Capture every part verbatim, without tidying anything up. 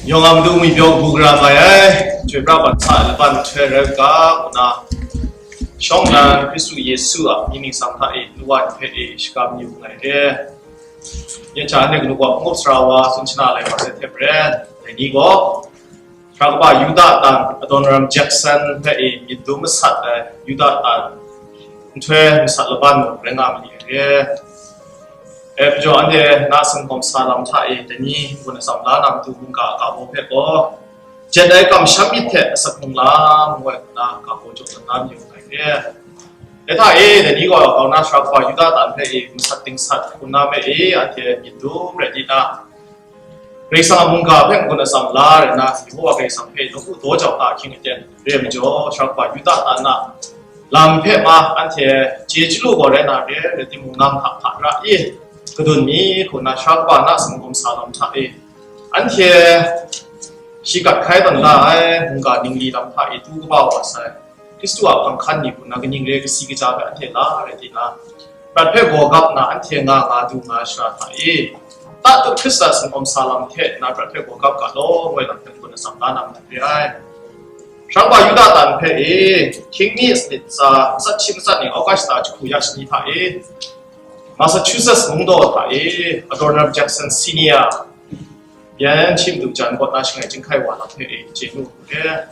Yawng a matu ngwi pyaw kabu gara mai ai, chyoi pra ban sa ai laban nhtoi rai u ga, ngu na, shawng nnan Hkristu Yesu a mying ningsang hta e, nu wa ni hpe e, shakam yu nngai re. Ya cha anhte kanu wa, ngu sara wa, tsun shana lai wa, se hte maren, dai ni gaw, Sara kaba Yuda tan Adoniram Judson hpe e myit dum masat ai Yuda tan nhtoi masat laban mung rai nga ma ni ai re. E, pyaw anhte na singkawm sa lam hta e dai ni n-gun atsam la na matu mungga ga baw hpe gaw, jet ai kamsham myit hte asak hpung lam ngu ai hku na ga baw jaw tawn na mayu ai re. Dai hta e dai ni gaw kau na sara kaba Yuda tan hpe e masat dingsat hku na hpe e anhte myit dum rai di na, Karai Kasang a mungga hpe n-gun atsam la rai nna, Yehowa Karai Kasang hpe nawku daw jau hta ahkying aten re ai majaw, sara kaba Yuda tan na lam hpe ma anhte chye chyalu gaw rai na re, rai timung, nang hta hpa ra i, kadun mi hku nna sara kaba na singkawm sa lam hta e, anhte shi gat hkai tawn da ai mungga ningli lam hta e tu kaba wa sai. Hkristu a hpang hkan ni hku na kaning re kasi kaja hpe anhte la rai ti na, prat hpe gaw gap na anhte nga nga du nga shara hta e, tatut Hkristu a singkawm sa lam hte na prat hpe gaw gap ga law, ngu ai lam hpe n-gun atsam la na madat re ai. Sara kaba Yuda tan hpe e, hkying mi sanit tsa matsat shi matsat ni August jahku ya shani hta e, Massachusetts mungdaw hta e, Adoniram Judson Senior yan shi madu jan kaw na shangai chyinghkai wa lam hpe e chye lu hku re.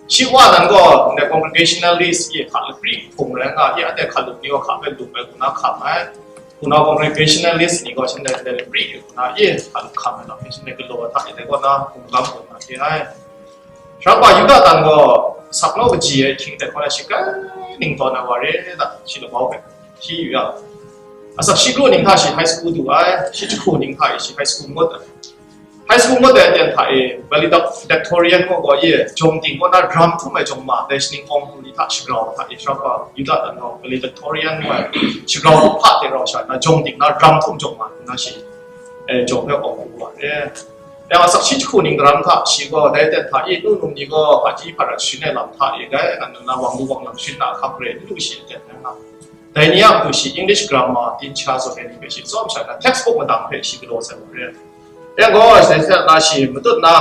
Shi wa nan gaw ndai congregationalist e hka lapri hpung rai nga, e anhte hka lup ni gaw hka hpe lup ai hku na hkam ai. Hku na congregationalist ni gaw shanhte ndai lapri hku na e hka lup hkam ai lam hpe shanhte galaw hta e dai kaw na hkungkam kaw na hte ai. Sara kaba Yuda tan gaw asak naw kaji ai ahkying hte hkaw na shi kai ning tawn ai wa re da, shi labau hpe hti yu yang, asak shi kru ning hta shi high school du ai, shi jahku ning hta e shi high school ngut ai. High school ngut ai aten hta e valedictorian gaw gaw e jawng ting kaw na ram htum ai jawng ma dai shaning awng hku ni hta shagrau hta e sara kaba Yuda tan gaw valedictorian ngu ai shagrau hku hpa hte rau sha na jawng ting na ram htum jawng ma hku na shi, e, jawng hpe awng hku wa re. Yang asak shi jahku ning daram hta shi gaw dai aten hta e nu num ni gaw hpaji hparat sharin ai lam hta e gai ngan nna wang lu wang lam sharin na ahkang re n lu shi aten rai nga. Dai ni a matu shi English grammar, dinghta zawn ai ni hpe shi tsawm sha na, textbook madang hpe shi galaw sai wa re. Yang gaw, dai hte na shi matut na,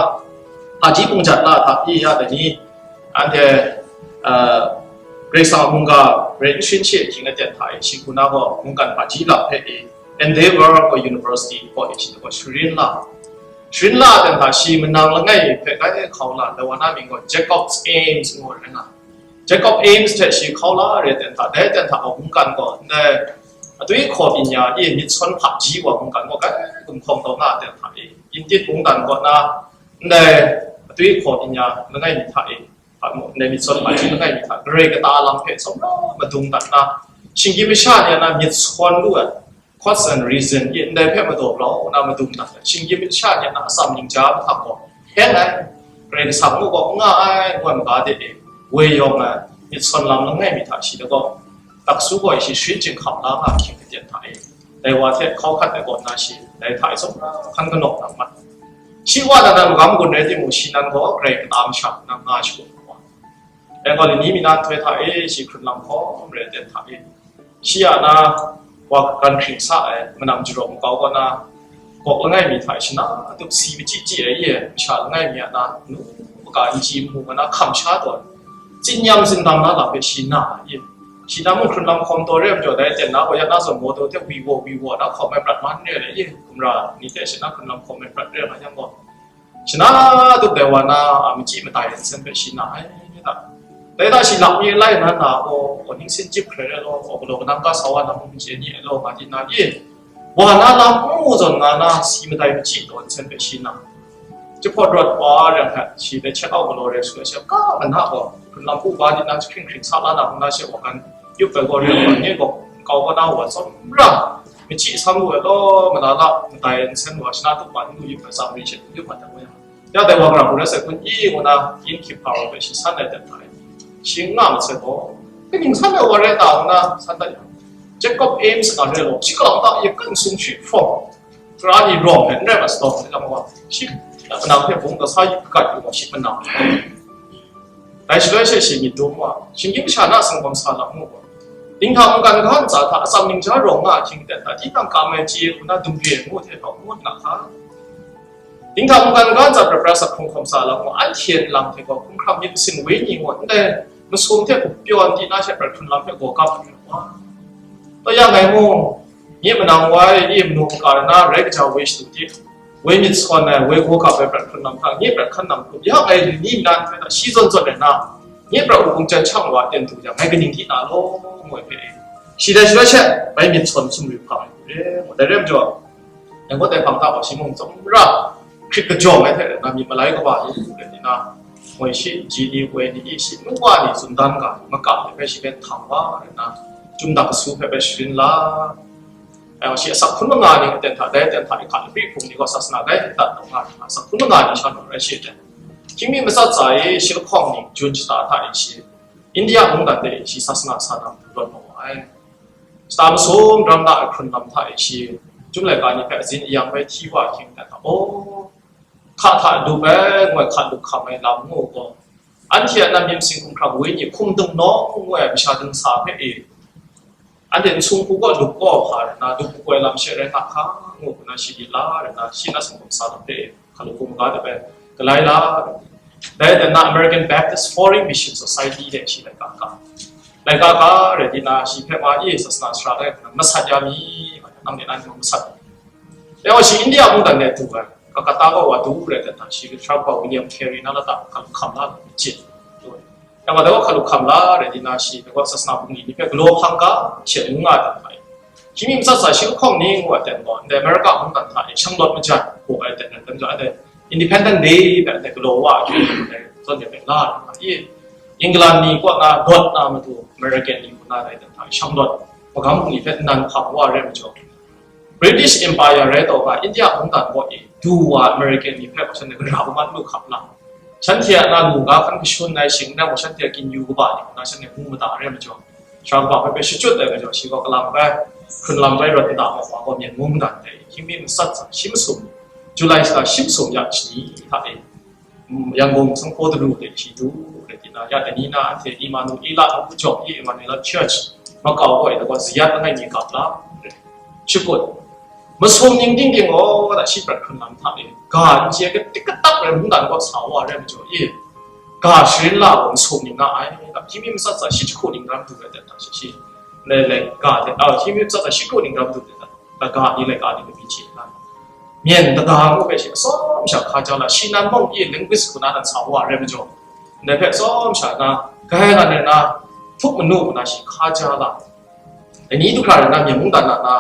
hpaji mung jat na hta pyi ya dai ni, anhte, uh, Karai Kasang a mungga rai n sharin she ahkying aten hta e, shi hku na gaw mungkan hpaji lap hpe e, Endeavour gaw University gaw e shi gaw sharin la. Sharin la aten hta shi manang langai hpe gai hkau la, dai wa na mying gaw Jacob's Aims ngu ai rai nga. Jacob Ames hte shi hkau la re ten hta, dai ten hta gaw mungkan gaw ndai atwi hkaw byin ya i myit sawn hpaji wa mungkan gaw kai gumhkawng taw nga ten hta i, Intit mungdan kaw na ndai atwi hkaw byin ya langai mi hta i, hpa mu, ndai myit sawn hpaji langai mi hta, Karai kata lam hpe tsawmra madung dat na, shinggyim masha ni a na myit sawn lu ai, Cause and reason, i ndai hpe madaw rau nna madung dat ai, shinggyim myit sha ni a na atsam ningja mahtang gaw, heng ai, Karai Kasang mu gaw n nga ai, ngu ai maga de e, woi yawng ai, myit sawn lam langai mi hta shi da gaw, taksu gaw shi sharin chyinghkam la nga hkying aten hta e, dai wa hte hkau hkat ai kaw nna shi, dai hta e tsawmra hkan kanawn nang mat. Shi wa dan ai magam gun rai timung, shi nan gaw Karai kata masha nang nga shagun ai wa. Dai gaw, lani mi na nhtoi hta e, shi hkrun lam hkawm re ai ten hta e, shi a na wa kagan hkring sa ai, manam jarawng makau kaw na, gawk langai mi hta e, shi na tup si machyi chyi ai e, masha langai mi a na nu maka n chyi n mu nga na hkam sha tawn, tsin yam tsindam na lam hpe shi na ai e. Shi na mung hkrun lam hkawm taw re ai majaw, dai aten na gaw ya na zawn maw taw hte wi waw wi waw na hkawm ai prat man re ai e, gumra ni hte shi na hkrun lam hkawm ai prat re ai ma yang gaw, Shana tup dai wa na, a, machyi matai ai nsen hpe shi na ai, da. Dai da shi lak mi lai na, na, o, o, ning sin chyip hkrai ai law, o, galaw kanang ga sa wa na mung chye ni ai law, nga di na, ye. Wa na lam n mu zawn nga na, si matai machyi taw nsen hpe shi na. Jahpawt rawt wa reng hkat, shi dai check out galaw rai shu ai sha, ka mana gaw, hkrun lam pu ba di na, jahkring hkring sa la na, hkung na she wa kan, yup ai gaw reng wa, nye gaw, kau gaw na wa tsawm ra. Machyi sam lu ai law, malala, matai nsen wa shana tup ma n lu yup ai, tsam ri shet yup mat ai wa yang. Ya dai wa gara hku rai sai hkun i ngu na, yin hkyip hpa wa hpe shi san ai dat ai. Shi n nga masai gaw, kaning san ai wa rai ta ngu na, san dat yang. Jacob Ames nga rai law, shi kalang ta i kan sung shi hprawng. Tara ni rawng hpe n rai mat sa taw, shi lam wa, shi, manang hpe bung kasa yu kagat yu wa, shi manang. Dai shaloi she shi myit dum wa, shinggyim masha na singkawm sa lam mu wa, dinghta mungkan ga ntsa hta atsam ningja rawng nga ahkying ten hta, tinang kam ai chye hku na dum re ai ngu hte rau ngut nga hka. Dinghta mungkan ga ntsa prat prat sa hkrung hkawm sa lam gaw, anhte nlang hte gaw hkungkram myit masin wenyi ngu ndai masum hte hpyaw di na she prat hkrun lam hpe gaw kap ai wa. Taw yang ngai mung, nye manang wai, nye manu maka rai na, rai kaja woi shadu di, woi myit sawn ai, woi gaw kap ai prat hkrun lam hta, nye prat hkan lam hkrup, ya ngai rini nnan hpe hta shi zawn zawn rai na, nye prat hpung jan shang wa ten du yang, ngai kaning di na law, ngu ai hpe, shi dai shi rai she, bai myit sawn sumri hpang ai hku re, ngu dai rai majaw, Dai gaw dai hpang hta gaw shi mung tsawmra hkrit kajawng ai hte rau na, myit malai kaba ni rai nna, moi shi ji ni, woi ni, i shi nu wa ni tsun dan ga, makam ni hpe shi hpe htang wa rai nna, Chyum Dak Kasu hpe bai sharin la. Ai gaw shi asak hkun manga ni aten hta, dai aten hta i hka labri hpung ni gaw sasana gai hte dat taw nga nna, asak hkun manga ni sha naw rai shi aten. Hkying mi matsat tsa i shi lahkawng ning Jun shata hta i shi India mungdan de shi sasana sa dam du rawt maw ai. Shata masum ram na ai hkrun lam hta e shi, Chyum laika ni hpe azin ayang bai hti wa ahkying dan hta, aw, hka hta lup ai, ngu ai hka lup hkam ai lam ngu gaw, anhte a nam myim sing hkumhkrang wenyi hkum ding nawng ngu ai masha dingsa hpe e, anhte nsung hku gaw lup kaw hpa rai nna, lup hku ai lam she rai nga hka, ngu hku na shi di la rai nna, shi na singkum sa lam hpe e. Hkalu hku maga de bai galai la, dai dan na American Baptist Foreign Mission Society de shi laika ka, laika ka rai di na shi hpe ma e sasana sara rai hkuna masat ya mi, nang de nan masat. Dai wa shi India mungdan de du ai, Calcutta gaw wa du rai dan na shi Trump wa William Carey na lata hkalu hkam la ai myit chye. Yang gaw dai gaw hkalu hkam la rai di na shi, dai gaw sasana bungli ni hpe galaw hpang ga she ngu nga dan ai. Hkying mi matsat sa shi lahkawng ni ngu ai ten gaw, ndai America mungdan hta e shanglawt majan, hku ai ten, dan jaw ai, Independent Day hpe ndai galaw wa ai hkying dai zawn de hpe la ai hkra i, England ni kaw na lawt na matu, American ni kaw na dai dan hta e shanglawt, magam bungli hpe nnan hpang wa ai rai majaw, British Empire rai taw ga, India mungdan kaw e du wa American ni hpe gaw shanhte gara kungga lu hkap la, shanhte a na lu ga hkan kashun ai shing nang gaw shanhte a ginyu kaba ni kaw na shanhte mu mada ai rai majaw, sara kaba hpe bai shachyut ai majaw, shi gaw kalang bai, hkrun lam bai rawt nta ai wa gaw Myen mungdan de hkying mi matsat sa shi masum, July shata shi masum ya shani hta e, mm, Yangon Sanghpaw Daru de shi du rai di na, ya dai ni na anhte Emmanuel la ngu jawng i, Emmanuel Church makau gaw e, dai gaw zayat langai mi kap la, shakut, masum ning ting ting gaw, da shi prat hkrun lam hta e, ga n chye katik katak rai mungdan gaw sa wa rai majaw i, ga sharin la gaw masum ning nga ai, da hkying mi matsat sa shi jahku ning ram du rai dat hta shi shi, lai lai ga de, a, hkying mi matsat sa shi jahku ning ram du rai dat hta, ga ni lai ga ni kabyi chye na, Myen dada ngu hpe shi atsawm sha hka ja la, shi nan mung e linguist hku na nan sa wa rai majaw, ndai hpe atsawm sha na, gai nga rai na, htup manu hku na shi hka ja la. Dai ni du hkra rai na, Myen mungdan na na,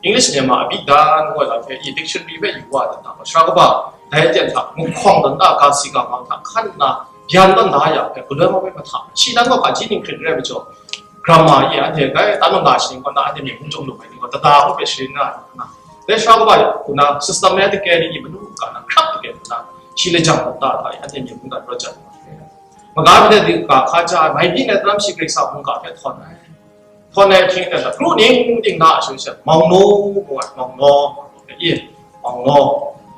English Myanmar a byi dan ngu ai lam hpe i dictionary hpe yu wa dan hta gaw, sara kaba, dai aten hta, muhkawng dan da, ga si ga mang hta hkan nna, byan tawn da ya hpe, galoi mau hpe mahta, shi nan gaw hpaji ning hkrit rai majaw, grammar i anhte gai tanun na shi ning kaw na anhte myit hkrum chyawm lu ai ni gaw, dada ngu hpe sharin nga ai hku na, dai sara kaba hku na, systematically i manu ga na, hkrap hte hku na, shi lajang hkawm ta hta i anhte myit hkrum dat rawt jang ai. Maga hte di ga hka ja ai, mai byin ai daram shi Karai Kasang mungga hpe htawn ai. Htawn ai hkying hte, kru ning ting na a shun sha, mauno ngu ai, mauno, i, mauno.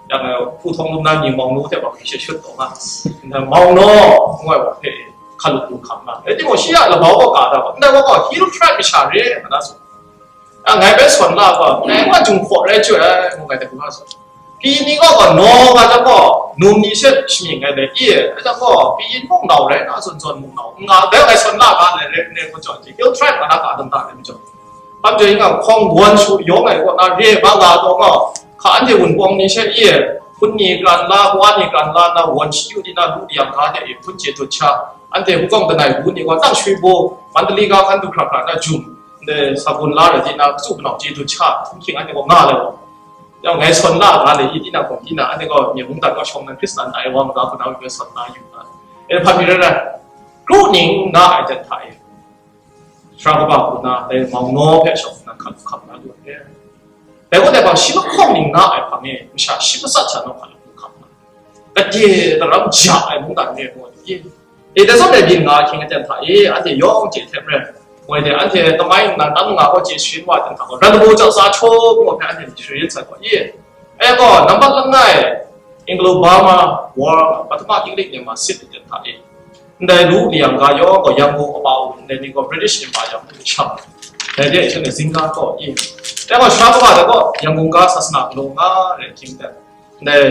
Yang e, hpu htawng lum na ni mauno hte bang hpe she shut taw nga. Ndai mauno ngu ai wa hpe hkalup lu hkam nga. Rai timung, shi a labau gaw ga da gaw, ndai wa gaw Hill Tribe masha re, nga na tsun. Ya, ngai bai sawn la gaw, ngai wa Jinghpaw rai chyoi ai, ngu ngai hte hkrum nga tsun. Pyi ni gaw, gaw naw nga jang gaw, num ni she shamying ai dai, i, rai jang gaw, pyi yin mung nau rai na, zawn zawn mung nau, n nga, dai ngai sawn la ga, lai rai, rai, ngu jaw, Hill Tribe nga na ga, dang da, rai majaw. Hpa majaw yin nga, hkawng wan shu yawng ai kaw na re, ba nga taw nga, hka anhte Wunpawng ni she i, hpun ni kran la, wa ni kran la, na wan shi yu di na, lu di yang ga hte i, hpun chye dut sha, anhte Hukawng Danai bu ni gaw, nang Shwi bu, Mandali ga hkan du hkra hkra na jum, ndai sa gun la rai di na, katsu kanau chye dut sha, hkum hkying anhte gaw nga lai wa. Yawng ngai sawn la ga le, i tinang hkum tinang, anhte gaw Myen mungdan kaw shawng nnan Hkristan ai wa maga hku na, wi bai sawn la yu na. E hpa mi rai rai, kru ning na ai jan hta e, sara kaba hku na, dai mauno hpe shawng nnan hkan hkam na lu ai. Dai gaw dai gaw, shi lahkawng ning na ai hpang e, masha shi matsat sha naw hkan hkam na. Kade daram ja ai mungdan re gaw, e, e, dai zawn dai byin nga ahkying aten hta e, anhte yawng chye hte maren, moi de, anhte tamai nna tam nga gaw chye sharin wa ai ten hta gaw, ran lama ja sa hkrum gaw hpe anhte sharin sai gaw, e, e gaw, nambat langai, Anglo-Burma War, Pathama Tinglik Myanmar sit ai ten hta e, ndai lu liang ga yawng gaw, Yangon apa u, ndai ni gaw British Empire yang hpe shang, dai de hte ne zingga gaw, e, e gaw, sara kaba dai gaw, Yangon ga sasana galaw nga re hkying ten, ndai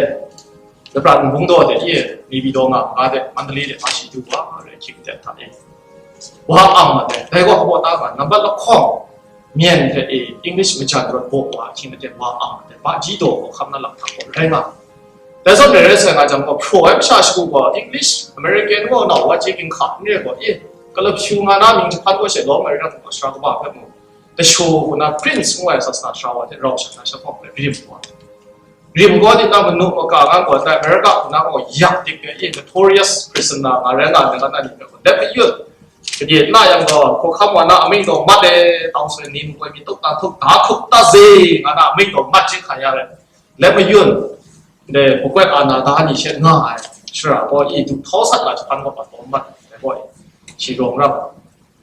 Laprat nbung daw de i, Naypyidaw nga nga de, Mandalay de hpa shi du wa, re hkying ten hta e. Wa ang ma de, dai gaw hpaw ta ga, nambat lahkawng, myen hte e, English majan rawt baw wa, hkying ten wa ang ma de, ba ji daw gaw hkam na lam hta gaw rai nga. Dai zawn rai rai sai nga jang gaw, pro ai masha shagu gaw, English, American gaw, nau wa chye ginhka n re gaw, e, kalap shu nga na mying jahpan gaw she law, America hta gaw sara kaba hpe mu. Tashu hku na Prince ngu ai sasana sara wa hte rau sha na sha hkawng hpe rim wa. Rim gaw di na manu maka ngan gaw, dai America hku na gaw yak dik ai, e, notorious prisoner nga rai nga ai, nga na ni gaw, let me yun. Kade na yang gaw, hkawhkam wa na amying gaw mat e, tau soi ni nkoi mi tuk ta tuk ta tuk ta ze, nga na amying gaw mat chye hkra ya ai. Let me yun. Dai, hpukoi ana da ni she nga ai. Shara gaw, i du htau sat na jahpan gaw, pat taw mat ai gaw, shi rawng ram.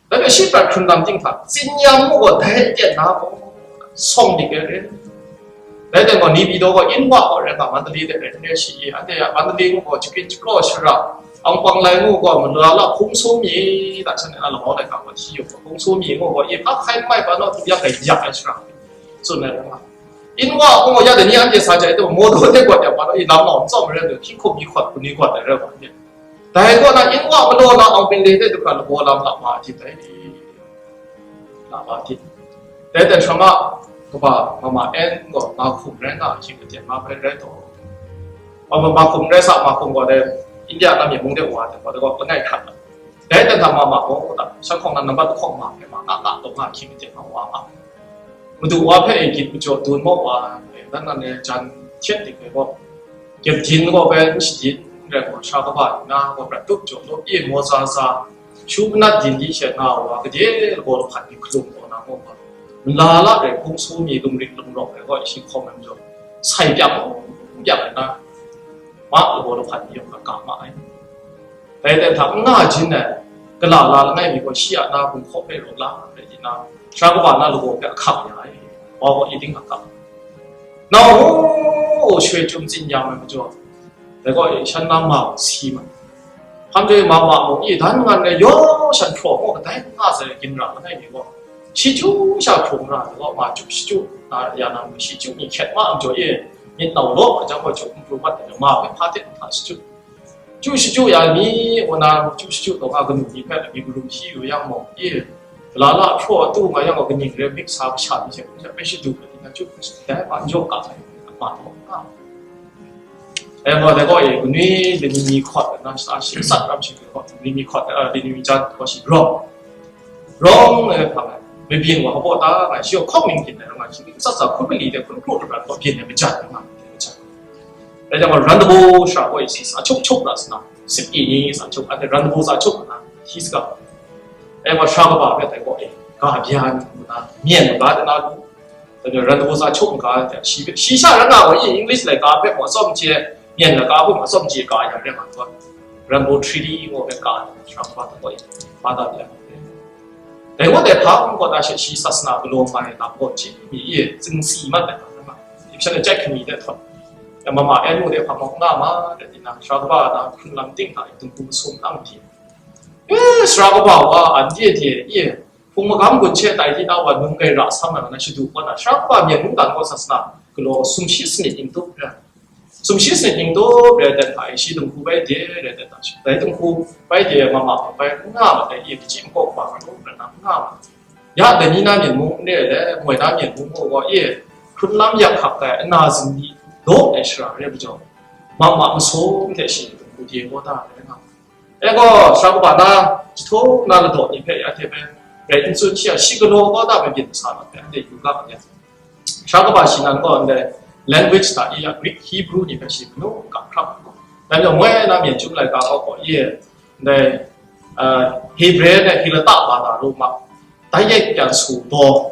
Dai hpe shi prat hkrun lam ting hta, tsin yang mu gaw dai ten na gaw, sawng dik ai re. Dai ten gaw, Naypyidaw gaw, Inwa gaw rai nga, Mandalay de rai nre shi i, anhte ya Mandalay ngu gaw, Chikit Chikro shara, Angpang Lai ngu gaw, Malala hpung su mi, da chan na lamau lai ka gaw, shi yawng hpung su mi ngu gaw, i hpa hkai mai pa naw, tu yak ai yak ai shara, tsun ai rai nga. Inwa hpung gaw, ya dai ni anhte sa jai, dai maw daw de gaw, ya pa naw, i lam nau n tsawm rai, hkying hkum mi hkawt, hku ni hkawt ai rai wa ni. Dai kaw na Inwa galaw na Aung Hlaing hte du hkra lagaw lam la ma ai hte dai, la ma ai hte. Dai dan hkra ma, kaba mama en gaw nga hkum rai nga hkying aten ma hpe rai taw. Ma, ma, ma hkum rai sa, ma hkum gaw dai India na myen mung de wa ai gaw, dai gaw langai hkrat na. Dai dan hta mama gaw, da, shan hkawng na nambat lahkawng ma hpe ma nga nga taw nga hkying aten ma wa ma. Madu wa hpe e gyit majaw dun maw wa, e, dan nan e jan hten dik ai gaw, gyet din gaw bai n shadin, n rai gaw, sha kaba nna gaw, prat tup jaw law, e maw za za, shu manat din di she nga wa, gade lagaw lahpan mi hkalum taw na gaw, mala la rai hpung su mi lungrik lungrawk ai gaw, shi hkawm ai majaw, sai pyang, pyang ai na, ma lagaw lahpan mi yawng hkra ka ma ai. Dai ten hta n nga jin ai, gala la langai mi gaw shi a na gun hkaw hpe rawt la ai, rai di na, sara kaba na lagaw hpe ahkang ya ai, wa gaw i ting a kap. Nau, shoi chyum tsin ya ai majaw, dai gaw e shan na ma gaw si ma. Hpang joi ma ma mung i dan ngan ai, yaw shan hpraw gaw kadai n nga sai, ginra langai mi gaw, shi chyu sha hkrung ra ai gaw, ma chyu shachyu na ya na, shi chyu mi hkyet ma ai majaw e, myit nau law ai jang gaw, chyu n pru mat ai, ma hpe hpa hte n hta shachyu. Chyu shachyu ya mi, kaw na chyu shachyu taw nga kanu ni hpe mi karum hti yu yang mung, e, gala la hpraw atu nga yang gaw, kaning re mik sa kasha mi hte hpe shadu ai ni na chyu dai ma n jaw ka ai, ma taw nga. E, gaw dai gaw, e, kanwi lani mi hkawt ai na, sa shi sat ram shi gaw, lani mi hkawt ai, lani mi jan gaw shi rawng. Rawng, e, hpa ai, mabyin wa hpaw ta nga, shi gaw hkawng ning byin ai rawng nga, shi sat sa hkun mali de hkun kru lu ran gaw byin ai majan nga, majan. Rai jang gaw, Randabu shara gaw, e, shi sa chup chup ra sa na, sip i ni sa chup, anhte Randabu sa chup na, shi saga. E, gaw, sara kaba hpe dai gaw, e, ga bya ni ngu na, myen maga de na lu. Dai gaw, Randabu sa chup ga, shi, shi sha ran na gaw, e, English laika hpe gaw tsawm chye, myen laika hpe gaw tsawm chye ga ya re nga gaw, Randabu Treaty gaw hpe ga, sara kaba hpe gaw, e, ba da bya. Dai gaw dai hpa n gaw na she, shi sasana galaw nga ai lam gaw, hti mi e, tsing si mat ai hpa rai ma, Egyptian chyai hkani de htawn, e, mama en mu de hpa mawk nga ma, rai di na, sara kaba na hkrun lam ting hta e, dingku masum nang hti. E, sara kaba wa, anhte hte e, hpung magam gun she tai di na wa, nung gai ra sam ai na shadu kaw na, sara kaba myen mungdan gaw sasana galaw sumshi sanit ning tup rai. Sumshi sanit ning tup rai dan hta e, shi dinghku bai de rai dan hta shi, dai dinghku bai de mama hpe bai n nga ma ai, e, kaji makawp wa nga lu rai na n nga ma ai. Ya dai ni na myen mung n re ai, moi na myen mung gaw, e, hkrun lam yak hkak ai, ana zingli daw ai shara re ai majaw, mama masum hte shi dinghku de gaw da ai nga. E gaw, sara kaba na, jahtum na ladaw ni hpe ya hte bai rai n tsun, shi a, shi galaw gaw da bai byin sa mat ai, anhte yu ga ma ai. Sara kaba shi nan gaw ndai language hta i ya, Greek, Hebrew ni hpe shi manu ga hkrap. Dai majaw, moi na myen chyum laika gaw gaw i, ndai, ah, Hebre ne Helata bata lu ma, dai yet pyan su daw,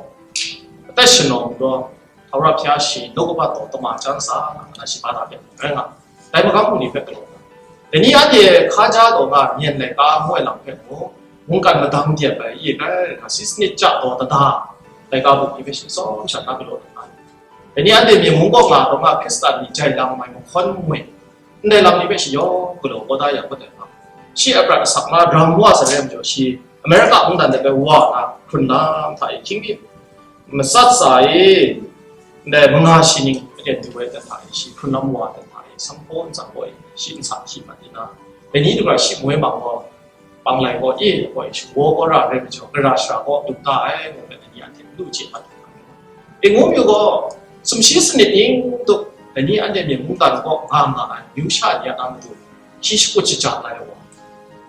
atai shanawng daw, htaura hpya shi, nu kaba taw, tama jan sa, na shi bata byan rai nga. Dai magam ni hpe galaw. Dai ni anhte hkaja taw nga, myen laika ngu ai lam hpe mung, mungkan madang dep ai, i rai nga, si sanit ja taw tada, laika bum ni hpe shi tsawm sha na galaw lu nga. Dai ni anhte myen mung kaw nga taw nga, Hkristan ni jai lang mai mahkawn ngwi, ndai lam ni hpe shi yawng galaw kau da yang, kau dai hpa, shi a prat asak na ram wa sa rai majaw, shi America mungdan de bai wa na hkrun lam hta e hkying mi matsat sa e, ndai manga shi ning aten du ai dan hta e, shi hkrun lam wa dan hta e, sanghpaw ntsa gaw e, shi nsa hti mat nna, dai ni du ra shi moi mang gaw, panglai gaw e, gaw e, shawa gaw ra rai majaw, gara shara gaw lup da ai, ngu ai ni anhte lu chye mat ai. E ngu mayu gaw, sumshi sanit ning tup, dai ni anhte myen mungdan gaw nga nga ai, myu sha ni a na matu, shi shakut shaja lai ai wa.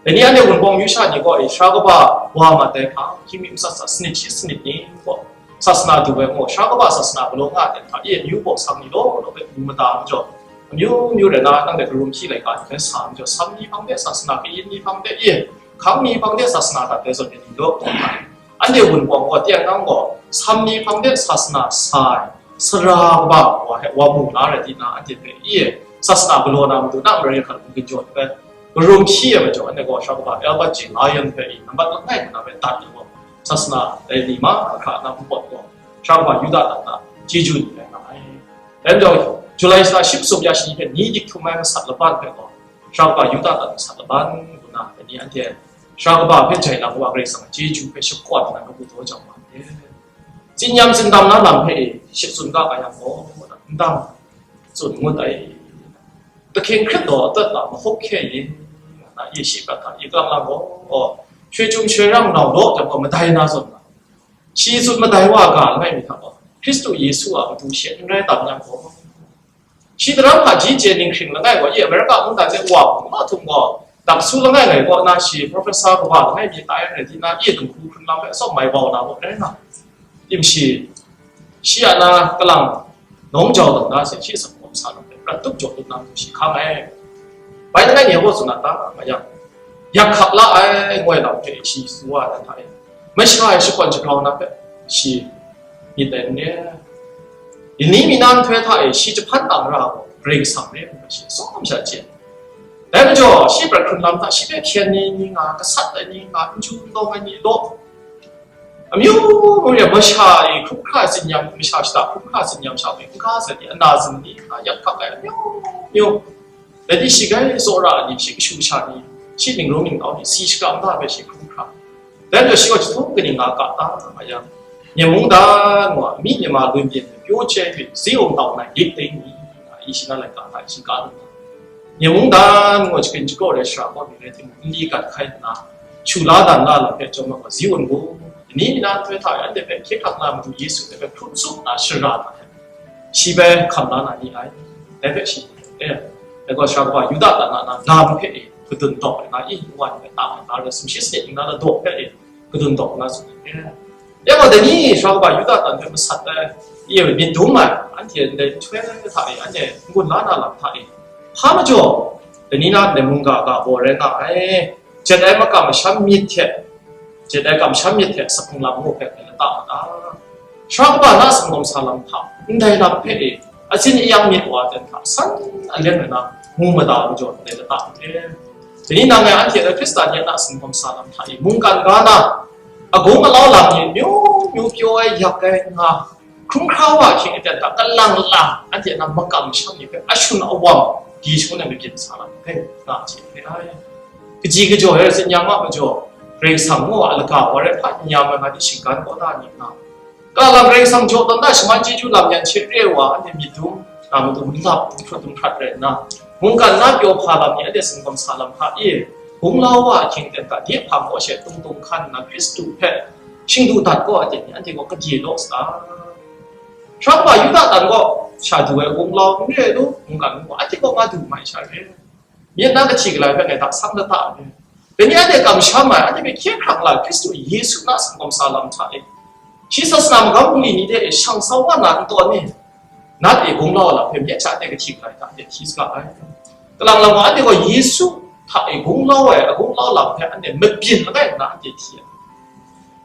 Dai ni anhte wunpawng myu sha ni gaw, e, sara kaba wa mat ai hpa, hkying mi matsat sat sanit shi sanit ning gaw, sasana du ai gaw, sara kaba sasana galaw nga ai hta e, amyu baw sang ni law law hpe mu mada majaw, amyu myu rai na, nang de karum hpyi laika ni hpe sa majaw, sam ni hpang de sasana kayin ni hpang de e, hkang ni hpang de sasana dat ai zawn e ni law, anhte wunpawng gaw teng nang gaw, sam ni hpang de sasana sa ai, sara kaba wa hpe wa mu na rai di na, anhte hpe e, sasana galaw na matu na marai hkan hpung ginjaw ni hpe, karum hpyi ai majaw, anhte gaw sara kaba Albert J. Lyon hpe i nambat langai nna hpe dat ai gaw, sasana dai ni mahkra na npawt gaw, sara kaba Yuda dan na chyeju ni rai nga ai. Dai majaw, Julai shata shi masum ya shi ni hpe ni dik htum ai masat laban hpe gaw, sara kaba Yuda dan masat laban ngu na, dai ni anhte sara kaba hpe jai lang wa Karai Kasang a chyeju hpe shakawn nna kabu daw jang wa ai. Tsin yam tsindam na lam hpe e, shi tsun ga ga yang gaw, ndang tsun ngut ai. Kahkying hkrit daw atat na mahkup hkye yin, nga na, i shi prat hta i kang lang gaw, aw, shoi chyum shoi rang nau law jang gaw madai na zawn na, shi tsun madai wa ga langai mi hta gaw, Hkristu Yesu a matu she n rai tam yang gaw, shi daram hpa ji chye ning hkring langai gaw, i America mungdan de wa hpung na htum gaw, dak su langai ngai kaw na shi professor kawa langai mi tai rai di na, i dinghku hkrun lam hpe atsawm mai bau na gaw rai nga. Timshi, shi a na kalang nawng jau dat na se, shi asak hkawm sa lam hpe prat tup jaw tup na matu shi hkang ai. Bai langai ni a gaw tsun na ta nga yang, yak hkak la ai ngoi lam hpe shi tsun wa ai hta e, masha e shakawn shagrau na hpe shi myit ai n re. Ni mi na nhtoi hta e shi jahpan a mara gaw Karai Kasang re nna shi tsawm sha chye. Dai majaw, shi prat hkrun lam hta shi hpe hkyen ni, ni nga, gasat ai ni nga, n chyu n dawng ai ni law, amyu mung e masha e hkrum hkra tsin yam, masha shata hkrum hkra tsin yam sha hpe n ga sai ni, ana zin ni nga, yak hkak ai amyu myu, dai ni shi grai tsawra ai ni, shi kashu sha ni, shi ning rawng ning tau ni, si shakram da hpe shi hkrum hkra. Dai majaw shi gaw chyahtum kaning nga ka ta nga yang, Myen mungdan wa, mi myen ma lun byin ai pyaw chyai hpe, zi ung tau na yik ting ni, nga, i shi na laika hta shi ka lu ai. Myen mungdan wa, shakin shakaw rai shara kawt mi rai timung, nli gat hkai nna, shu la dan la lam hpe chyawm ai gaw, zi un gu, ni mi na nhtoi hta e anhte hpe hkye hkrang na Madu Yesu hpe hkrup tsup na shara hta hte, shi bai hkam la na ni ai. Dai hpe shi, e, dai gaw sara kaba Yuda dan na, na lam hpe e, kadun dawk ai na i, ngu wa ni hpe ta ai, ta rai sumshi sanit ning na na dawk hpe e, kadun dawk na tsun ai. Ya gaw, dai ni sara kaba Yuda dan hpe masat ai, i, myit dum ai, anhte ndai nhtoi hta e, anhte n-gun la na lam hta e, hpa majaw, dai ni na ndai mungga ga baw rai nga ai. Jet ai makam masham myit hte, jet ai kamsham myit hte saphung lam ngu hpe ngai lata ma ta? Sara kaba na singawm sa lam hta, ndai lam hpe e, atsin ayang myit wa ten hta san aleng ai na, mu mada majaw ndai lata ma e. Dai ni nang ngai anhte hpe Hkristan ni a na singawm sa lam hta e, mungkan ga na, agung alau lam ni myu myu pyaw ai, yak ai nga, hkrum hkra wa hkying aten hta kalang lang, anhte na makam masham ni hpe ashun awam di shangun ai mabyin sa lam hpe nga hte hpe ai. Kaji kajaw ai tsin yam a majaw, Karai Kasang ngu a lagaw wa rai hpa n yam ai nga di shinggan kau da ni nga, kalang Karai Kasang jaw tawn da shaman chyeju lam yan she re wa, anhte myit dum na matu malap dumhprat dumhprat rai nna, mungkan na pyaw hpa lam ni anhte singawm sa lam hta e, gunglau wa ahkying ten hta de hpang kaw she tung tung hkan nna Hkristu hpe shingdu dat gaw, anhte ni anhte gaw kadye law sa. Sara kaba Yuda dan gaw sha du ai gunglau n re lu, mungkan gaw anhte gaw nga du mai sha re. Myit na kahti galai hpe ngai hta sang da ta re. Dai ni anhte kamsham ai, anhte hpe hkye hkrang la ai Hkristu Yesu na singawm sa lam hta e, shi sasana magam bungli ni de e shang sau nga na n tawn ni? Nat e gunglau lam hpe myit sha de kahti galai hta de hti saga ai. Kalang lam wa, anhte gaw Yesu hta e gunglau ai, agunglau lam hpe anhte mabyin langai nna anhte hti ai.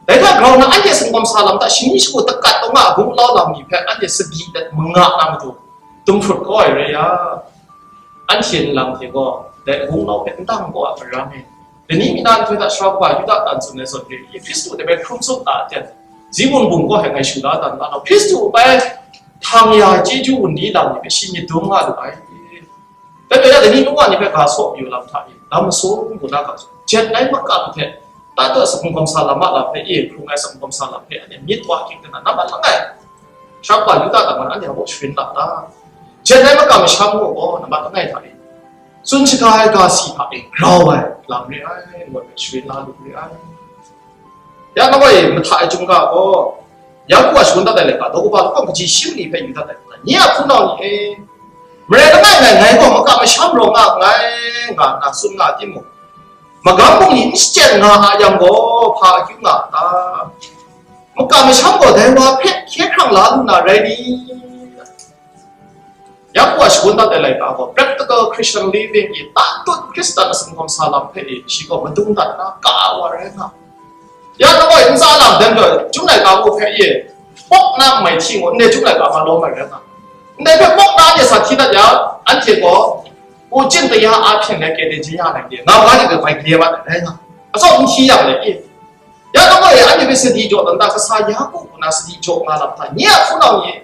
Dai hta grau nna, anhte singawm sa lam hta shani shagu dakat taw nga agunglau lam ni hpe anhte sadi dat manga na matu, dumhprut kau ai rai ya, anhte nlang hte gaw dai agunglau hpe n dang kau a maram e. Dai ni mi na nhtoi hta sara kaba Yuda dan tsun ai zawn re i, Hkristu dai bai hkrum tsup ta aten, zi bung bung gaw hpe ngai shu la dan la nau, Hkristu bai htang ya ai chyeju wunli lam ni hpe shi myit dum nga lu ai. Dai bai ya, dai ni lung wa ni hpe ga saw mayu lam hta e, lam masum ngu na ga, jet ai makam hte, ta taw ai saphung gawmsa lam a lam hpe e hkrung ai saphung gawmsa lam hpe anhte myit wa hkying hte na nambat langai, sara kaba Yuda dan gaw anhte a baw sharin la ta? Jet ai makam masham gaw, nambat langai hta e, tsun shaga ai ga si hta e grau ai lam re ai, ngut ai sharin la lu re ai. Ya nang gaw e, mahta ai chyum ga gaw, Yaku a shangun dat ai laika, daw kaba lahkawng kaji shi mali hpe yu dat ai, nye a hpunau ni e, marai langai ngai, ngai gaw makam masham rawng nga nngai, nga nna tsun nga timung, magam bungli n shachyen nga a yang gaw, hpa akyu nga a ta? Makam masham gaw dai wa hpe hkye hkrang la lu na rai ni? Yaku a shangun dat ai laika gaw, practical Christian living i tatut Hkristan a singkawm sa lam hpe i shi gaw madung dat na ka wa rai nga. Ya nang gaw ntsa lam dan gaw, chyum laika gaw hpe i, pawk na mai hti ngu, ndai chyum laika ma lawm ai rai nga. Ndai hpe pawk na de sa hti dat ya, anhte gaw, u chin taya a hpyen lai kede jin ya lai de, nga wa de bai gre wa ai rai nga. Asaw n hti yang le i. Ya nang gaw e, anhte hpe sadi jaw dan da, kasa Yaku kaw na sadi jaw nga lam hta, nye a hpunau ni e,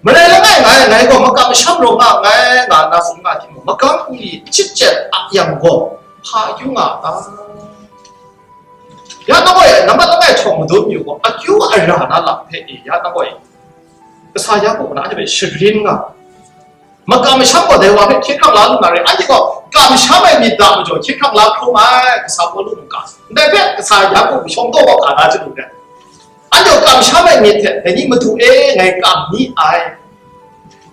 marai langai ngai, ngai gaw makam masham rawng nga nngai, nga nna tsun nga timung, magam bungli n shachyen a yang gaw, hpa akyu nga a ta? Ya nang gaw e, nambat langai htawng madun yu gaw, akyu ara na lam hpe e, ya nang gaw e, kasa Yaku kaw na anhte hpe sharin nga. Makam masham gaw dai wa hpe hkye hkrang la lu na re, anhte gaw kamsham ai myit da majaw hkye hkrang la hkrum ai, kasa Pawlu mung ga, ndai hpe kasa Yaku shawng taw gaw ga na chyalu re. Anhte gaw kamsham ai myit hte dai ni Madu e ngai kam ni ai.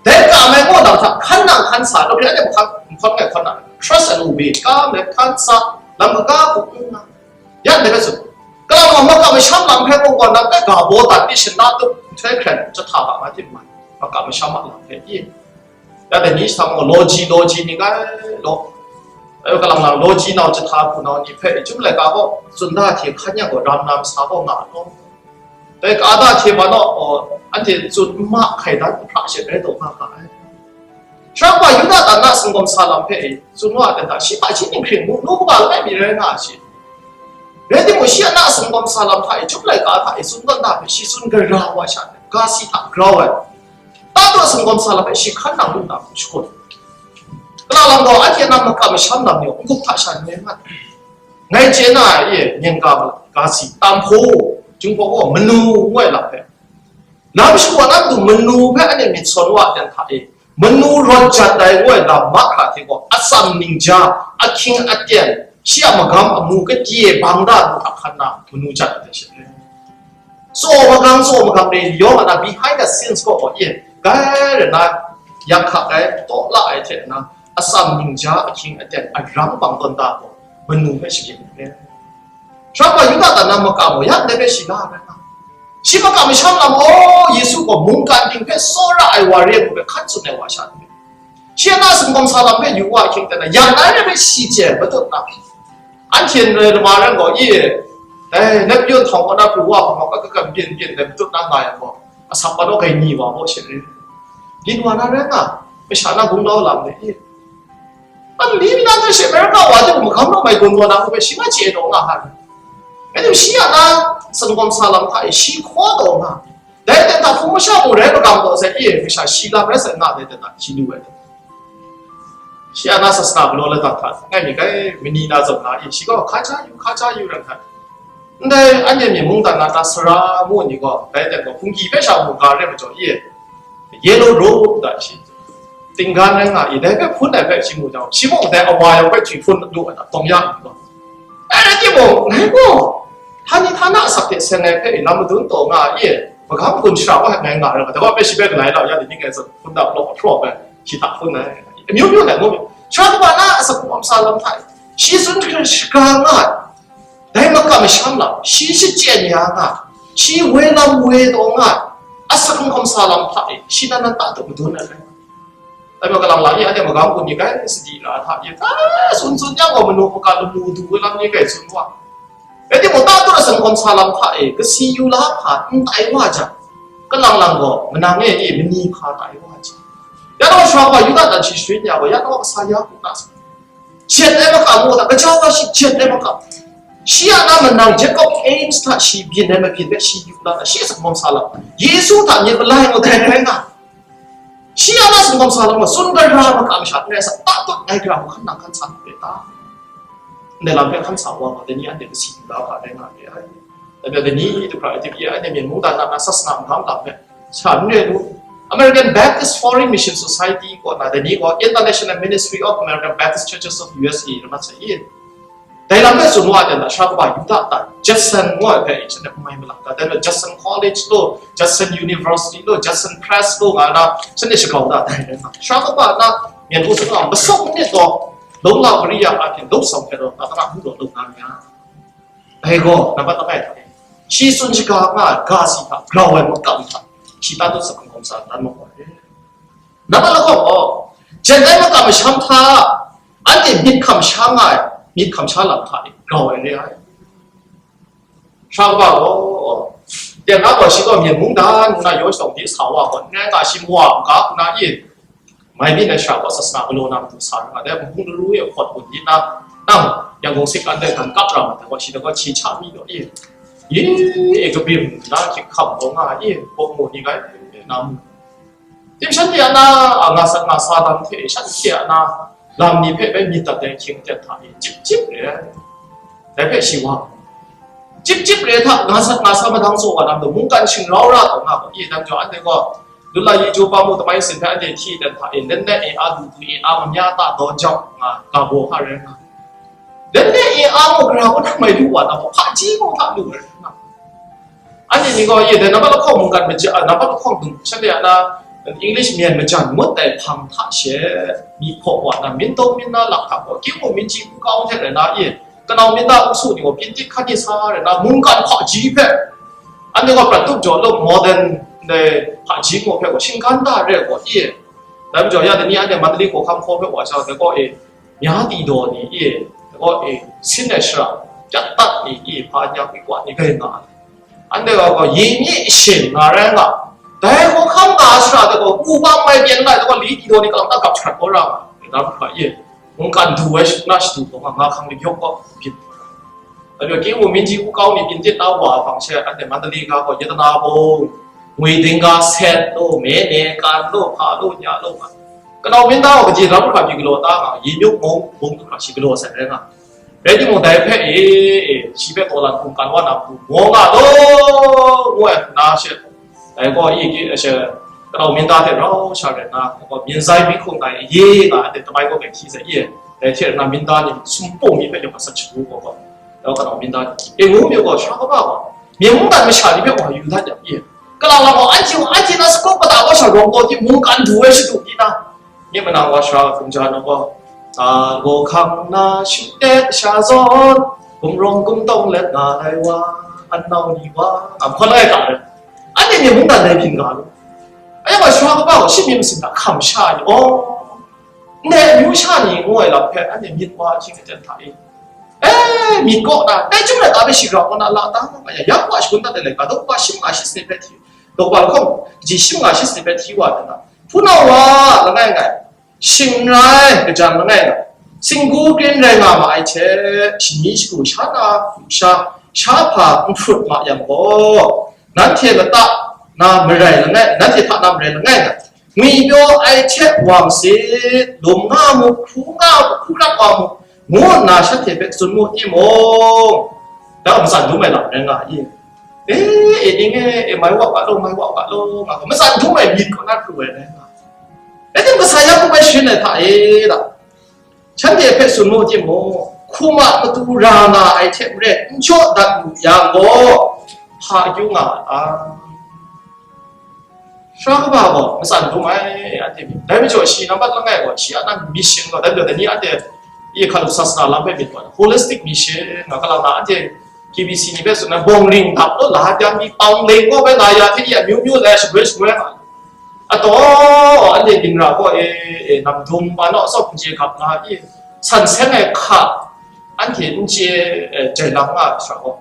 Dai kam ai gaw lam hta hkan nang hkan sa, lawhkre anhte mahkan, mahkan ngai hkan nang, trust and obey, kam let hkan sa, lam kaga hku n nga. Ya ndai hpe tsun, kalang wa makam masham lam hpe mung gaw, nang hpe ga baw dat di shin na tup nhtoi hkren jahta ga nga tim mai, makam masham a lam hpe i. Ya dai ni sa mung, loji, loji ni kai law. Ayu kalang lang loji nau jahta hpunau ni hpe i, chyum laika gaw tsun da hte hkan yang gaw, ram na masa gaw nga law. Dai ka da hte ma naw, anhte tsun n ma hkai dan hkra she rai taw nga ga ai. Shaloi Yuda tan na singkawm sa lam hpe e tsun wa ai hta, shi hpa shi ninghkring mu, nu kaba langai mi rai nga ai shi. Rai timung, shi a na singkawm sa lam hta e, chyum laika hta e tsun dan da hpe, shi tsun gara wa sha, ga si hta grau ai. Tatut singkawm sa lam hpe shi hkan nang lu na hku shakut. Kalang lang gaw, anhte a na makam masham lam ni gaw, n-gup hta sha n rai nga ai. Ngai chye na e, nyen ga ma, ga si, tam hpaw, Jinghpaw gaw manu ngu ai lam hpe, lam shawa na matu manu hpe anhte myit sawn wa ai ten hta e, manu rawt jat ai ngu ai lam mahkra hte gaw, atsam ningja, ahkying aten, shi a magam amu kadye bang da lu hta hkan na, manu jat ai hte she. Tsaw magang, tsaw magang re yawng a na, behind the scenes gaw, gaw e, gai rai na, yak hkak ai, taw la ai hte na, atsam ningja, ahkying aten, arang bang tawn da gaw, manu hpe shabyin ai. Shaloi Yuda tan na makam gaw, ya ndai hpe shi la ai rai nga. Shi makam masham lam, aw, Yesu gaw mungkan ting hpe tsawra ai wa re ngu hpe hkan tsun ai wa sha ni, shi a na singkawm sa lam hpe yu wa ahkying ten na, yang na re hpe shi chye matut na, anhte n rai lama rai gaw, i, dai Napoleon htawng kaw na pru wa hpang gaw, kakan byin byin dai matut na nga yang gaw, asak pa naw gai ni wa gaw she re. Byin wa na rai nga, masha na gunglau lam ni, i, Anli mi na hta she America wa de magam lam ai gun gaw na hpe shi nga chye taw nga hkan. Rai tim, shi a na singkawm sa lam hta e shi hkaw taw nga. Dai ten hta hpung masha mung rai magam taw sai, e, masha shi lam rai sai nga, dai ten hta shi lu ai. Shi a na sasana galaw lata hta ngai mi kai, mani na zawn na e, shi gaw hka ja yu, hka ja yu rai hkan. Ndai anhte myi mungdan na ta sara mu ni gaw, dai ten gaw hpunggi hpe sha mu ga re majaw, e, yellow robe da shi, tinggan rai nga i, dai hpe hpun ai hpe shi mu jang, shi mung dai awa yawng hpe jwi hpun lu ai, tawng ya ngu. Ai rai timung, ngai gaw, htani htana asak hte seng ai hpe i, lam madun taw nga i, magam gun shara wa hpe ngai nga rai nga, dai wa hpe shi hpe galai lau ya, dai ni ngai zawn hpun da law hpraw ai, shi hta hpun ai, amyu myu ai ngu. Sara kaba na asak hpung sa lam hta e, shi tsun shaga nga ai. Dai makam masham lam, shi shachyen ya nga, shi woi lam woi taw nga, asak hkawm sa lam hta e, shi nan nan ta tup madun ai rai. Dai majaw, kalang lang e, anhte magam gun ni kai sadi ra hta e, a, tsun tsun yang gaw, manu hpaga lamu du ai lam ni kai tsun wa. Rai timung, ta tup asak hkawm sa lam hta e, kasi yu la hpa n tai wa jang, kalang lang gaw, manang e, e, mani hpa tai wa jang. Ya gaw, sara wa Yuda tan shi sharin ya gaw, ya gaw, kasa ya hku ta sa. Jet ai makam gaw, gaja wa shi jet ai makam. Shi a na manang Jacob Ames hta shi byin ai mabyin hpe shi yu na, shi a singkawm sa lam, Yesu hta myit malai ngu dai rai nga. Shi a na singkawm sa lam gaw, tsun gara makam sha n rai sa, ta tut ngai gara hku hkan nang hkan sa n rai ta? Ndai lam hpe hkan sa wa gaw, dai ni anhte kasi lu la ga rai nga re ai. Dai hpe dai ni du hkra ai, dai pyi ai, anhte myen mungdan na, na sasana magam lam hpe sha n rai lu. American Baptist Foreign Mission Society kaw na, dai ni gaw International Ministry of American Baptist Churches of U S A rai mat sai i. Dai lam hpe tsun wa ai na, sha kaba Yuda ta Judson ngu ai hpe shanhte n mai malak ta, dai na Judson College lo, Judson University lo, Judson Press lo nga na, shanhte shagau da dai rai na. Sha kaba na, myen hku sung na, masawk myit gaw, lung la mari ya a hpyen, lung tsawm hpe rau, na tara hku rau lung nga nga. Dai gaw, nambat langai hta e, shi tsun shaga nga ai ga si hta, grau ai makam hta, shi ta tut sa hkam hkam sa dan mat wa ai. Nambat lahkawng gaw, jen ai makam masham hta, anhte myit hkam sha nga ai, myit hkam sha lam hta e grau ai re ai. Sha kaba gaw, teng na gaw shi gaw myen mungdan ngu na yaw shawng de sa wa gaw, n rai nga shi mawa n ga hku na i, mai byin ai sha gaw sasana galaw na matu sa rai nga, dai mungkun laru e hpawt gun di na, nang Yangon sik an dai hkan kap ra ma dai gaw, shi dai gaw hti hta mi gaw i, i, e kabim na hkying hkam gaw nga i, bawk mu ni gai na mu. Tim shanhte a na, a, nga sat nga sa lam hte, shanhte a na, lam ni hpe bai myit dat ai hkying aten hta e, chyip chyip re ai. Dai hpe shi wa, chyip chyip re hta, nga sat nga sa madang tsaw wa lam dum, mungkan shingrau ra taw nga gaw, i dan jaw anhte gaw, Lula yi jaw pa mu tamai sin hpe anhte hti dan hta e, len let e a, du du e a, mamya ta daw jau nga, ga baw hka rai nga. Len let e a mu, gara kaw na mai lu wa na gaw, hpaji gaw hta lu rai nga. Anhte ni gaw, ye dai nambat lahkawng mungkan maja, a, nambat lahkawng dung shanhte a na, English myen majan ngut ai hpang hta she, mi hpaw wa na, myit daw myit na lak hta gaw, King Wu Min Ji Wu Kau hte rai na, ye, kanau myit na u su ni gaw, pyintit hkan ni sa rai na, mungkan hpaji hpe, anhte gaw prat tup jaw lo, modern dai hpaji ngu hpe gaw, shinggan da re gaw, ye, dai majaw, ya dai ni anhte Mandalay hkawhkam hkaw hpe wa sha, dai gaw, e, mya di daw ni e, dai gaw e, sin ai shara, pyat dat ni e, hpa nya kwi kwa ni gai nga ai. Anhte gaw, gaw yi myi shin nga rai nga, dai hkawhkam nga ai shara dai gaw, wubang mai pyen lai, dai gaw li di daw ni kalang ta gap hkrat kau ra nga ai, dai hkra e, mungkan du ai na shadu gaw nga, nga hkang ni yawk gaw byin. Dai gaw, King Wu Min Ji Wu Kau ni pyintit na wa hpang she, anhte Mandalay ga gaw, yatana bung, ngwi dingga set lo, me ne kan lo, hpa lo, nya lo nga. Kanau myit na gaw kaji ram hkra pyi galaw ta nga, yi myuk mung, bung hkra shi galaw sai rai nga. Rai timung, dai hpe e, e, shi hpe taw lan hkum kan wa na hku, maw nga law, ngu ai na she, dai gaw, i, ki, she, kanau myit na hte rau sha rai nna, gaw, myin zai mi hkung dai ye nga, dai tamai gaw, bai hti sai ye, dai hte rau na, myit na ni sumpu mi hpe yawng atsat shagu gaw, gaw, dai gaw, kanau myit na ni, e, ngu mi gaw, sha kaba gaw, myen mungdan masha ni hpe wa yu dat yang, ye, kalang lang gaw, anhte, anhte na sagup kata gaw sha rawng taw di, mungkan du ai shadu di na, Nye manang wa sara hpung ja na gaw, a, gaw hkang na shingtet sha zawn, gumrawng gumtawng let nga ai wa, an nau ni wa, a hkawn ai ga ai. Anhte myen mungdan dai byin ga lu. Anhte wa sara kaba gaw shi myit masin hta hkam sha ai, aw, ndai amyu sha ni ngu ai lam hpe anhte myit wa ahkying aten hta e, e, myit kaw na, dai chyum ai ga hpe shi grau kaw na la ta nga ya, ya wa shangun dat ai lai, ga daw wa shim nga shi sanit hpe hti, daw wa lahkawng kaji shim nga shi sanit hpe hti wa ai na, hpunau wa langai ngai, shing n rai, kajan langai ngai, singgu krin rai nga ma ai hte, shani shagu sha na, sha, sha hpa n hprut ma yang gaw, nanhte lata na marai langai, nanhte hta na marai langai ngai, ngwi pyaw ai hte wa masit, lum nga mu, hkru nga mu, hkru hkrap wa mu, ngu nna shanhte hpe tsun mu timung, dai gaw matsan dum ai lam rai nga i? E, e, ning e, e, mai wa ga law, mai wa ga law, nga gaw, matsan dum ai myit kaw na pru ai rai nga. Rai timung, kasa ya hkum ai sharin ai hta e, da, shanhte hpe tsun mu timung, hkum a matu ra nga ai hte maren n jaw dat lu yang gaw, hpa akyu nga a ta? Sara kaba gaw matsan dum ai, anhte myit. Dai majaw shi nambat langai gaw, shi a na mission gaw, dai majaw dai ni anhte i hkalup sasana lam hpe myit gaw, holistic mission nga, kalang na anhte K B C ni hpe tsun ai, bawng ring dap law, la jang ni, pawng leng gaw bai nga ya hte, ya myu myu lai, shabrai shabrai nga. Ataw, anhte ginra gaw e, e, nam dum, pa naw atsawm n chye gap nga i, san seng ai hka, anhte n chye, e, jai lam nga ai sara gaw,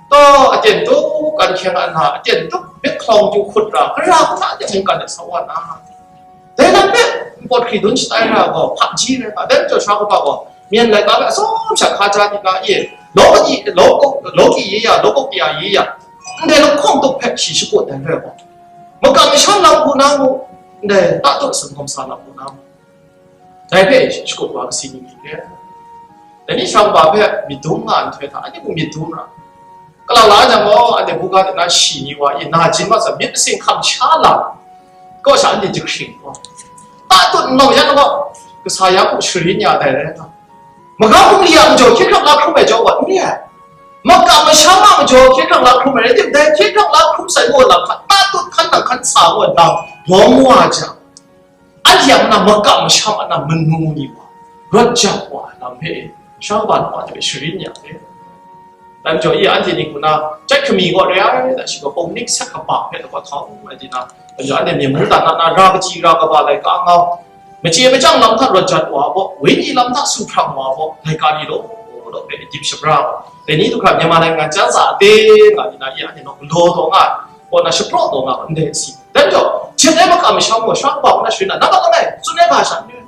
taw, aten tup kan hkyeng a na, aten tup myit hkalawng yu hkut ra, gara hku na anhte mungkan de sa wa na, dai lam hpe npawt hkri dun shatai ra gaw, hpaji rai nga, dai majaw sara kaba gaw, myen laika hpe atsawm sha hkaja di nga i, lawki, lawki, lawki ye ya, lawkok ya ye ya, ndai lahkawng tup hpe shi shakut ai rai gaw, makam masham lam hku na mu, ndai ta tut singkawm sa lam hku na mu, dai hpe shakut wa kasi ni myit re. Dai ni sara kaba hpe myit dum nga nhtoi hta, anhte mung myit dum ra. Kalang la jang gaw, anhte buga de na shi ni wa i, na jin mat sa, myit masin hkam sha lam, Kaw sha anhte jahkring gaw, tatut nlawng yan gaw, kasa ya hku sharin ya dai rai nga. Magam bungli a majaw hkye hkrang la hkrum ai jau wa n re ai. Makam masham a majaw hkye hkrang la hkrum ai rai tim, dai hkye hkrang la hkrum sai ngu lam hta, tatut hkan nang hkan sa ngu lam lawm wa jang, anhte a na makam masham a na manu ni wa, rawt jat wa lam hpe, sha kaba na wa hte sharin ya hpe. Dai majaw, i anhte ni hku na, chyat hkami gaw re ai, da shi gaw, pawng nik sat kaba hpe lagaw htau ai di na, dai majaw, anhte myen mung dan na, na ra kaji ra kaba laika ngau, machye machyang lam hta rawt jat wa gaw, wenyi lam hta su hprang wa gaw, laika ni law law hpe dip shabra wa, dai ni du hkra Myanmar Naingan Chyan Tsa a te nga ni na, i anhte naw galaw taw nga ai, kaw na shapraw taw nga ai, ndai si. Dai majaw, jet ai makam masham gaw, sha kaba hku na sharin na, nambat langai, tsun ai ga sha n re.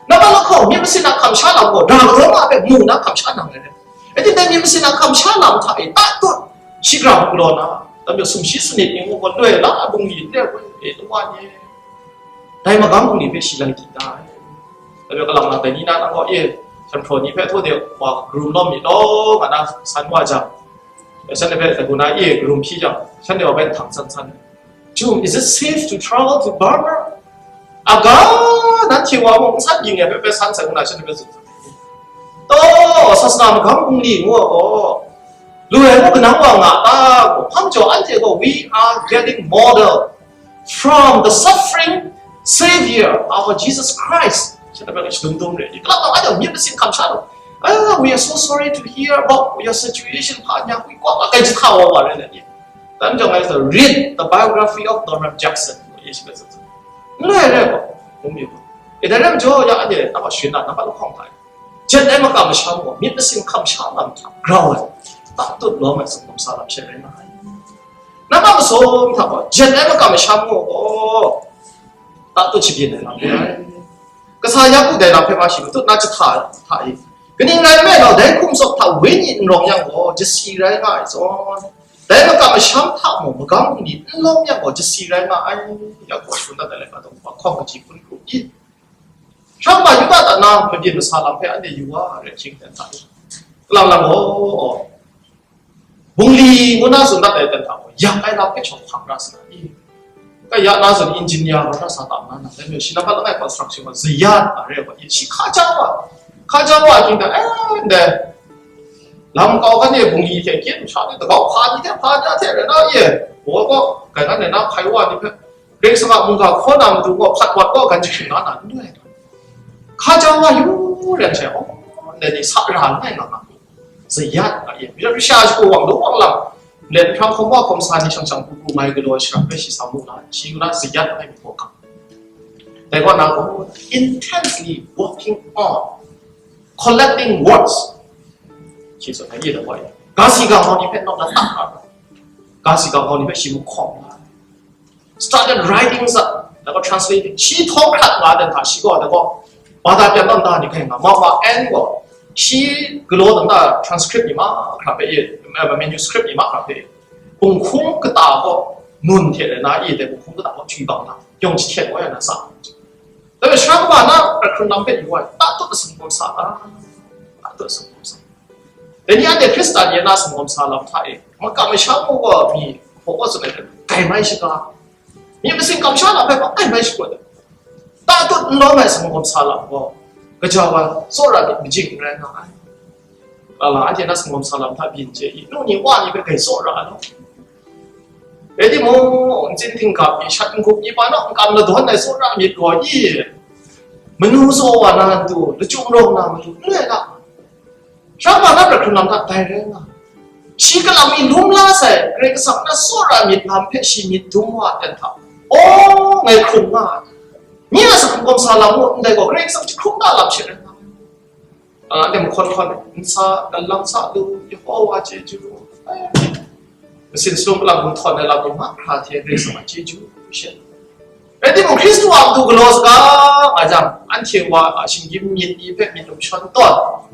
Nambat lahkawng, myit masin a kamsha lam gaw, ra kadaw nga hpe mu na kamsha nang ai rai. Rai timung, myit masin a kamsha lam hta e tatut shagrang galaw na, dai majaw sumshi sanit ni ngu gaw, loi la bungli n re ai, e, lawa ni, dai magam bungli hpe shi lai di da ai. Dai majaw kalang lang dai ni na nang gaw, e, hkyen hpraw ni hpe, htaw de wa karum lawm myit law, nga na san wa jang, shanhte hpe laguna e karum hpyi jang, shanhte wa bai nhtang san san, "Jum, is it safe to travel to Burma?" Aga, nanhte wa mung n san ging ai hpe, hpe san sai ngu na shanhte hpe tsun. Taw, sasana magam bungli ngu ai gaw, lu ai ngu kanang wa nga ta? Hpa majaw anhte gaw, "We are getting model from the suffering Savior, our Jesus Christ." Shanhte hpe shadum dum re, i kalak tau, anhte myit masin kamsha lu. "Ah, we are so sorry to hear about your situation." Hpa nya hkwi kwa, kai jahta wa wa rai na ni. Dai majaw ngai sa, "Read the biography of Donald Jackson." N rai rai gaw, n mu gaw. E, dai rai majaw, ya anhte nambat sharin na, nambat lahkawng hta e, jet ai makam masham gaw, myit masin kamsha lam hta grau ai, tatut lawm ai sanggam sa lam she rai nga ai. Nambat masum hta gaw, jet ai makam masham gaw, tatut shabyin ai lam rai ai. Kasa Yaku dai lam hpe ma shi matut na jahta hta i, kaning rai nme law, dai hkum tsawp hta wenyi n rawng yang gaw, jasi rai nga ai zawn, dai makam masham hta mung magam bungli n lawm yang gaw, jasi rai nga ai. Yaku a shangun dat ai laika daw hpawng kaji hpun hkru i, sha kaba Yuda hta na mabyin masa lam hpe anhte yu wa, rai hkying ten hta i, kalang lang gaw, bungli ngu na tsun dat ai ten hta gaw, yak ai lam hpe chyawm hpang ra sa na i? Kaya na zawn engineer wa na sa tam na, na, dai majaw shi nambat langai construction wa zayat a re wa, shi hkaja wa, hkaja wa hkying dan, eh, ndai lam kau hkan e bungli hte kyit masha ni, dagau hpa ni hte hpa ni a hte rai na e, baw gaw, gaigan rai na hpai wa ni hpe, Karai Kasang a mungga hkaw na matu gaw hpat wat gaw gan jahkring nga na n rai. Hkaja wa yu ren hte, aw, ndai ni sa ra langai nga nga. Zayat a e, Russia shagu wang lu wang lang, let hprang hkawm wa hkawm sa ni shang shang hku hku mai galaw ai shara hpe shi sa mu na, shi ngu na zayat ai myit hkawhkam. Dai kaw na gaw, intensely working on collecting words. Shi tsun ai, ye da wa e, ga si ga mau ni hpe nawk na tak nga, ga si ga mau ni hpe shi mu hkawm nga, started writing sa, dai gaw translating, shi htawng hkrat nga dan hta, shi gaw, dai gaw, bada pyan tawn da ni hkai nga, ma ma en gaw, shi galaw dan da transcript ni mahkra hpe e, eh, manuscript ni mahkra hpe e, bunghkung kata gaw nun hte rai na e, dai bunghkung kata gaw chywi bang da, yawng jahten wa ya na sa. Dai gaw, sha kaba na hkrat hkrun lam hpe yu ai, tatut atsang gaw sa, tatut atsang gaw sa. Dai ni anhte Hkristan ni na sanggawm sa lam hta e, makam masham gaw mi hpaw kaw tsun ai hpe, kai mai shaga, myit masin kamsha lam hpe, kai mai shaga, tatut n lawm ai sanggawm sa lam gaw, gaja wa tsawra myit majing n rai nga ai. Lala, anhte na sanggawm sa lam hta byin chye i, nu ni wa ni hpe gai tsawra ai law. Rai timung, ntsin htinggap ni, shat n-gup ni, pa naw n kam ladawn ai tsawra myit gaw i, manu tsaw wa na n tu, lachyum rawng na matu n rai nga. Sha kaba na hkrat hkrun lam hta dai rai nga, shi kalang mi lum la sai Karai Kasang na tsawra myit lam hpe shi myit dum wa ai hta, aw, ngai hkrung nga ai. Nye a sanggawm sa lam mung ndai gaw, Karai Kasang jahkrung da lam she rai nga. Anhte mahkawn hkawn, nsa, galang sa lu, Yehowa chyeju, masin sum lang gumhtawn ai lam ni mahkra hte Karai Kasang a chyeju she. Rai timung, Hkristu a matu galaw saga nga jang, anhte wa a shinggyim myit ni hpe myit lum shawn tawn,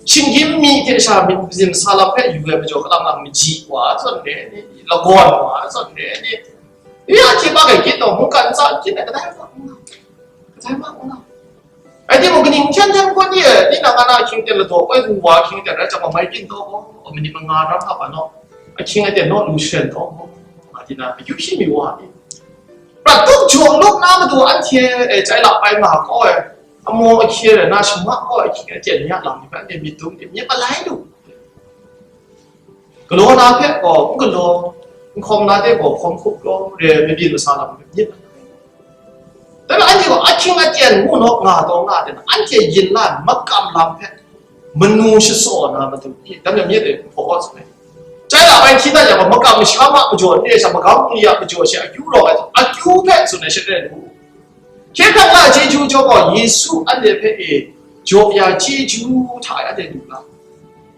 shinggyim myi hte sha myit mazim sa lam hpe yu ai majaw, kalang lang maji wa zawn re ni, lagawn wa zawn re ni, ya hte ba gai kyit taw, mungkan ntsa kyit ai kadai wa n nga, kadai wa n nga. Rai timung, kaning hten hten gaw ni e, tinang a na ahkying ten ladaw koi wu wa ahkying ten rai chyawm, mai byin taw gaw, manit manga ram hta pa naw, ahkying aten naw lu shen taw gaw, nga di na, akyu shi mi wa ni, Tup jaw lup na matu anhte, e, chai la pai nga kaw ai, amaw ahkye rai na, shama kaw ai ahkying aten ni a lam ni hpe anhte myit dum de, myit malai lu. Galaw na hpe gaw n galaw, n hkawm na de gaw hkawm hkup law, re ai mabyin masa lam hpe myit malai lu. Dai majaw anhte gaw ahkying aten mu naw nga taw nga de na, anhte yin la ai makam lam hpe manu shasaw na matu, i, dai majaw myit e hpaw wa tsun ai. Chai la bai hti dat yang gaw, makam masha ma majaw, n re sha, magam bungli a majaw she akyu rawng ai, akyu hpe tsun ai sha re lu. Hkye hkrang la chyeju jaw gaw, Yesu anhte hpe e jaw ya chyeju hta e anhte lu la.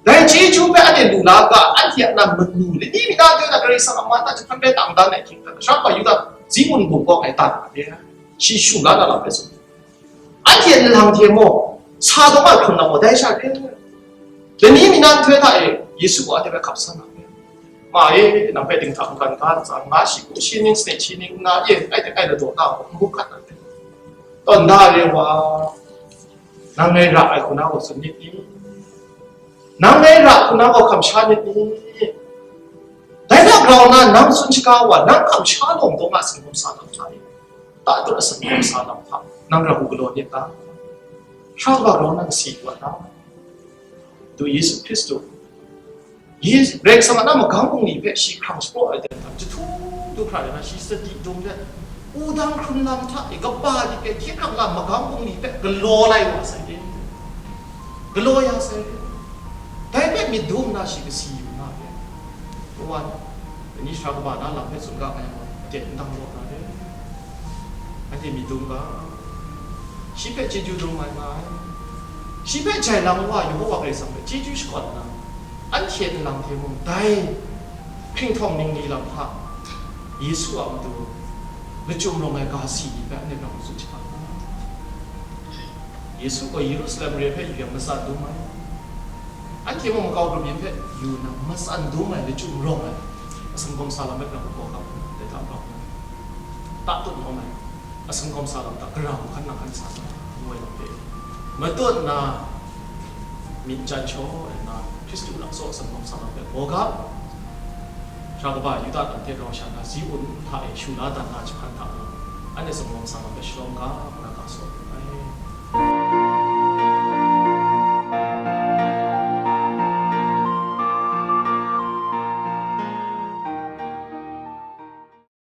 Dai chyeju hpe anhte lu la ga, anhte a nan manu, lani mi na hte na Karai Kasang a man hta jahpan rai tang dan ai hkying hta, sha pa Yuda Zimun bungkawng e tan ai, shi shu la na lam rai tsun. Anhte nlang hte mung, sa dawng ai hkrun na gaw dai sha re. Lani mi na nhtoi hta e, Yesu gaw anhte hpe hkap san na re. Ma e, nang hpe dinghta mungkan ga ntsa nga shi, shi ning, sanit shi ning nga e, ai hte ai ladaw na gaw n hkap na re. Tawn da re wa, nang ngai ra ai hku na gaw tsun nit ni? Nang ngai ra hku na gaw hkam sha nit ni? Dai hta grau nna nang tsun shaga wa, nang hkam sha lawm taw nga, sanggawm sa lam hta e, tatut a sanggawm sa lam hta, nang ra u galaw nit ta? Hkra wa grau nna kasi wa ta? Du Yesu Hkristu, Yesu, Karai Kasang a na magam bungli hpe shi hkrang shapraw ai dan hta, jahtum du hkra ai na, shi sadi dum let, wudang hkrun lam hta e kaba lit ai hkye hkrang la magam bungli hpe galaw lai wa sai re, galaw ya sai re. Dai hpe myit dum nna shi kasi yu na re. Kawan, dai ni sara kaba na lam hpe tsun ga ai yang, aten n dang law na re. Anhte myit dum ga, shi hpe chyeju dum ai nga ai, shi hpe jai lang wa Yehova Karai Kasang hpe chyeju shakawn nna, anhte nlang hte mung dai hpinghtawn ningli lam hta Yesu a matu lachyum rawng ai ga si ni hpe anhte nang tsun hta. Yesu gaw Yerusalem re hpe yu yang matsan dum ai. Anhte mung makau grup yin hpe yu nna matsan dum ai, lachyum rawng ai, asanggawm sa lam hpe nang hkawhkam dai hta bang, tatut lawm ai, asanggawm sa lam hta gara hkan nang hkan sa ai, ngu ai lam hpe, matut nna myit jan shaw ai nna, Hkristu laksaw asanggawm sa lam hpe gaw ga, sara kaba Yuda lam hte rau sha na, Zimun hta e shu la dan na jahpan hta mung, anhte asanggawm sa lam hpe shalawm ga, na ga saw.